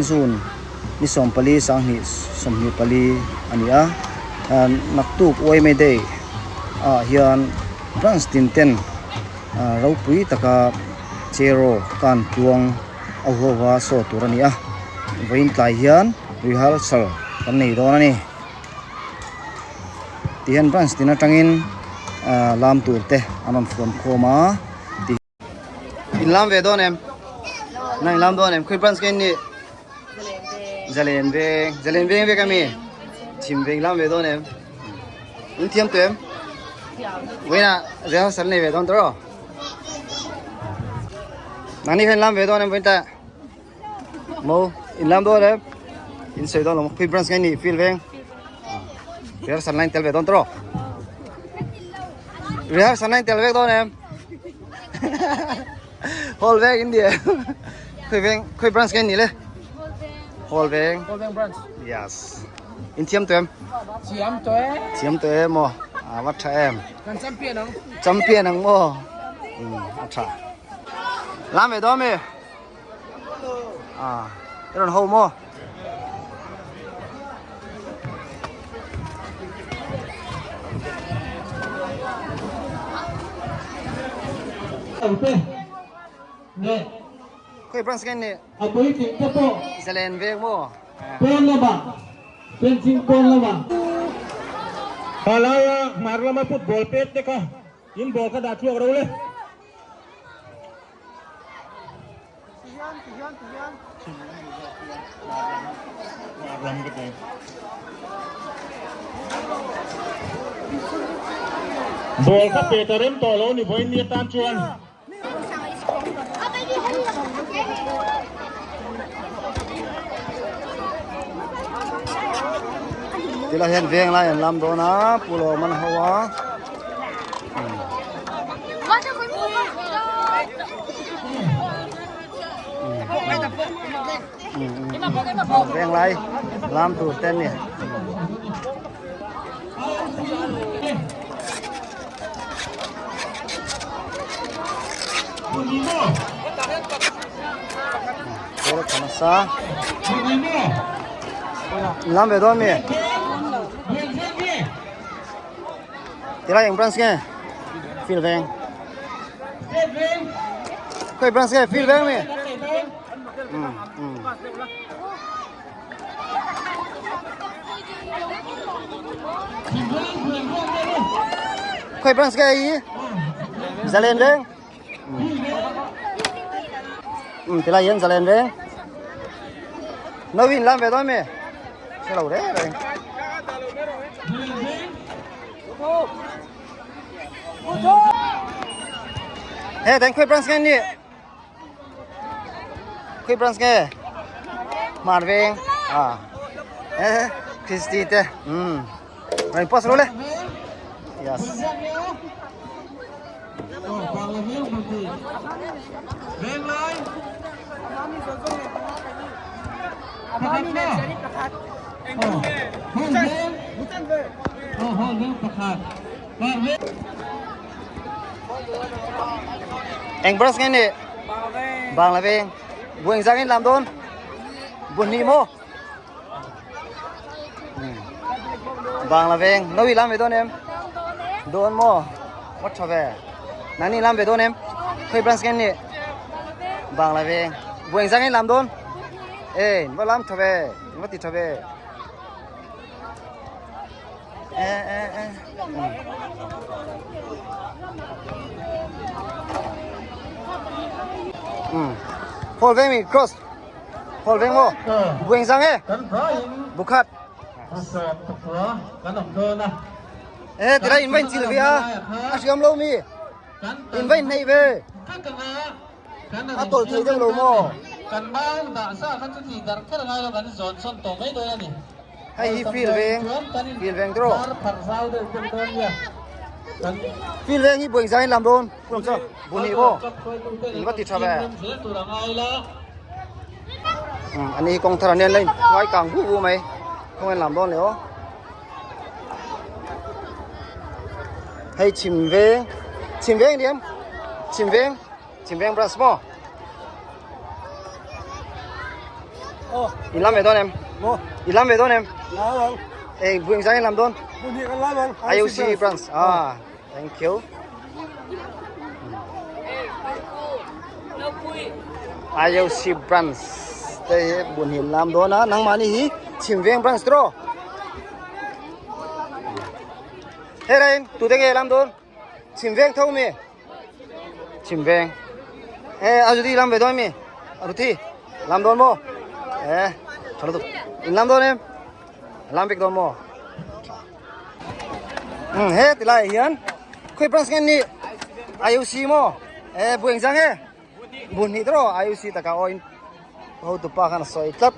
June ni 14 2024 a ni a, naktuk yma day ah hian branch tin ten ropui taka cheraw kan tluang a huaua saw tur a ni a, vawiin tlai hian rehearsal kan nei dawn a ni. Tihian branch tin atangin lam tur te an rawn fuan khawm a. In lam ve dawn em? Nang in lam dawn em? Khawi branch nge in nih? Zalen veng. Zalen veng vek ami? Chhim veng lam ve dawn em? In thiam tawh em? Vawiinah rehearsal nei ve dawn tawh rawh. Nangni kha in lam ve dawn em vawiin ta? Mo, in lam dawn em? In sawi dawn lo maw? Khawi branch nge in nih? Field veng? Rehearsal na in tel ve dawn tawh rawh. Rehearsal na in tel vek dawn em? Hall veng in dia. Khoi veng, khoi branch nge ni le? Hall veng. Hall veng branch. Yes. In thiam to em? Thiam to e. Thiam to em mo. À wat tha em. Kan champion ang. Champion ang mo. A tha. Lam ve do mi. À, ron ho mo. Khoi branch nge ni? Zalen veng mo. Fencing pawn lamah. Khalaia hmar lama football pet te kha in ball kha dah chhuak ro le. Ball kha pet a rem tawh lo ni vawiin ni atan chuan. Tilai hian veng lai an lam dawn a pulawm an ho a. Veng lai lam tur te an ni. Lam ve dawn mi? Tilai eng branch nge? Field veng. Khoi branch nge? Field veng mi? Khoi branch nge i? Zalen veng. Tilai hian zalen veng. Nau in lam ve dawn mi? Hre lo reng reng. He teng khoi branch nge ni? Khoi branch nge? Hmar veng. À. He Christy te. Rain post ro le. Yes. Eng branch nge ni? Bangla veng. Bueng zang in lam dawn. Buan ni mo. Bangla veng. Noi lam ve dawn em? Dawn mo. What tha ve. Nani lam ve dawn em? Khoi branch nge ni? Bangla veng. Bueng zang in lam dawn. Ê, va lam tha ve. Va ti tha ve. Ê ê ê. Hall veng mi cross. Hall veng mo. Bueng zang e. Bukhat. Ê, ti lai in vain chil ve a. A hriam lo mi. In vain nei ve. A tawlh thei deuh lo maw? Hei hi field veng, field veng tiraw? Field veng hi buaing zain lam dawn, pu lam chuan bu hnih maw? In va ti tha ve. Ani hi kawng thar an nen la in hnuai kang bu bu mai, kawng en lam dawn leh aw. Hei chhim veng, chhim veng ni em? Chhim veng. Chhim veng branch maw? In lam ve dawn em? In lam ve dawn em? Eng bu engzah nge in lam dawn? IOC branch. Ah, thank you. IOC branch te hi bun hi lam dawn a nangmahni hi Chhimveng branch tiraw? Hei rain tute nge lam dawn? Chhimveng tho mi? Chhimveng. E Azuti lam ve dawn mi? Aruti lam dawn maw? E tha lutuk. In lam dawn em? Lam vek dawn maw? Um he ti lai hian khawi branch nge ni? IOC maw? E bu engzah nge? Bu hnih tiraw IOC taka aw in hotupa khan a sawi tlat.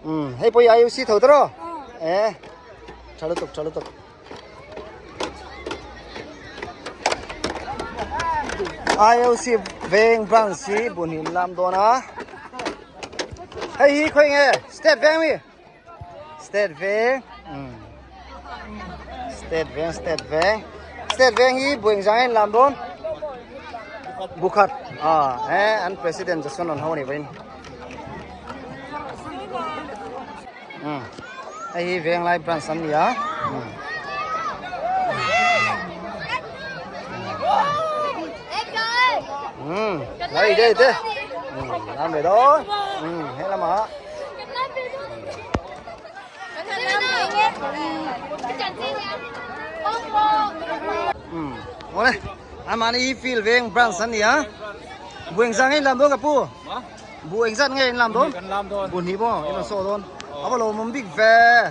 Um hei pawh hi IOC tho tiraw? E tha lutuk tha lutuk. IOC veng branch hi bunhin lam dawn a hei hi khawi nge state veng mi state veng um state veng state veng state veng hi bueng zang in lam dawn bukhat a eh an president jason an ho ni vain um hei hi venglai branch an ni a um um lấy đây thế um làm về đó um hết lắm hả um ole amani hi field veng branch an ni a bueng zang in lam dawn ka pu Bu eng zat nge in lam dawn? Kan lam dawn. Bu hnih maw in rawn saw dawn. A va lawmawm bik ve.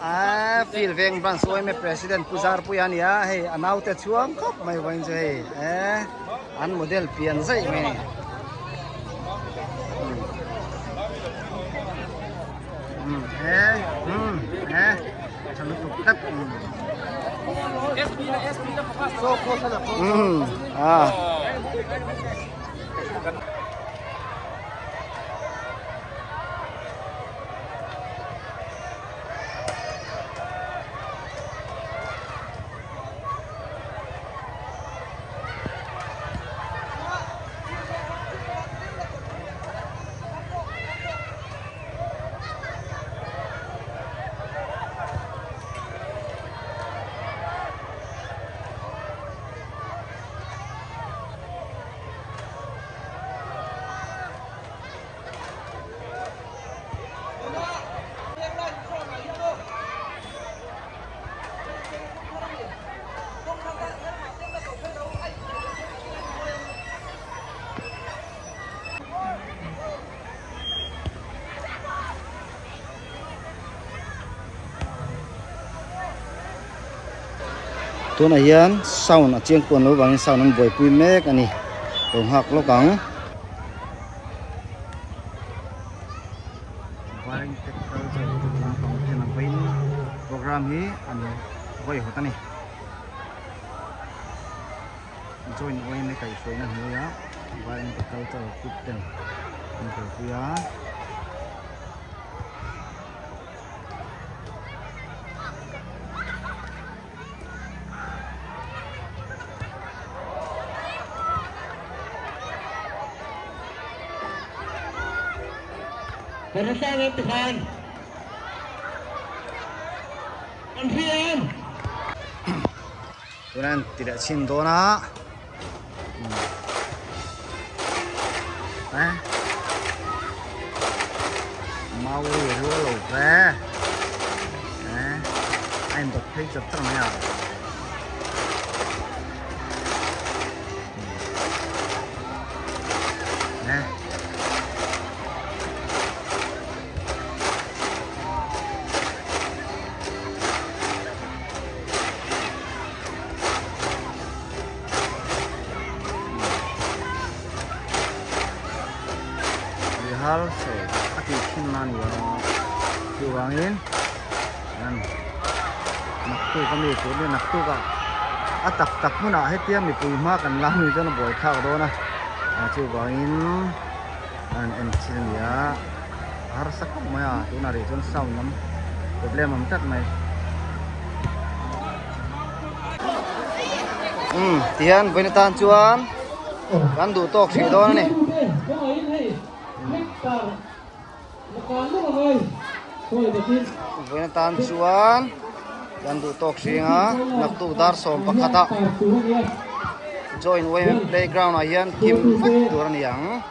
A field veng branch OMA president Pu Zarpuia a ni a, hei a naute chhuang khawp mai vawiin chu hei e an model pian zaih mai a ni. Um he um he tha lutuk tlat um. Um a. Tunah hian sound a chiang kuan lo vangin sound an buaipui mek a ni lo nghak lawk ang. Program hi an vawi hawt a ni join oem a kaihhruaina hnuaia Vairengte cultural group ten an buaipui a. Tuna an ti leh chhin dawn a Mau hi a rual lo ve a indawt phei char char mai a. Rehearsal a tih thin na ni a chuvangin an naktuk ami tur nia naktuk ah a tak tak hmunah hetia mipui hma kan la ni chuan a buai thlak dawn a chuvangin an en thin a ni a a harsa khawp mai a tunah rih chuan sound lam problem a awm tlat mai. Umm tihian vawiin atan chuan kan duh tawk hrih dawn a ni. Vawiin atan chuan kan duh tawk hring a naktuk dar 11 ah join women playground ah hian kim vek tur a ni ang.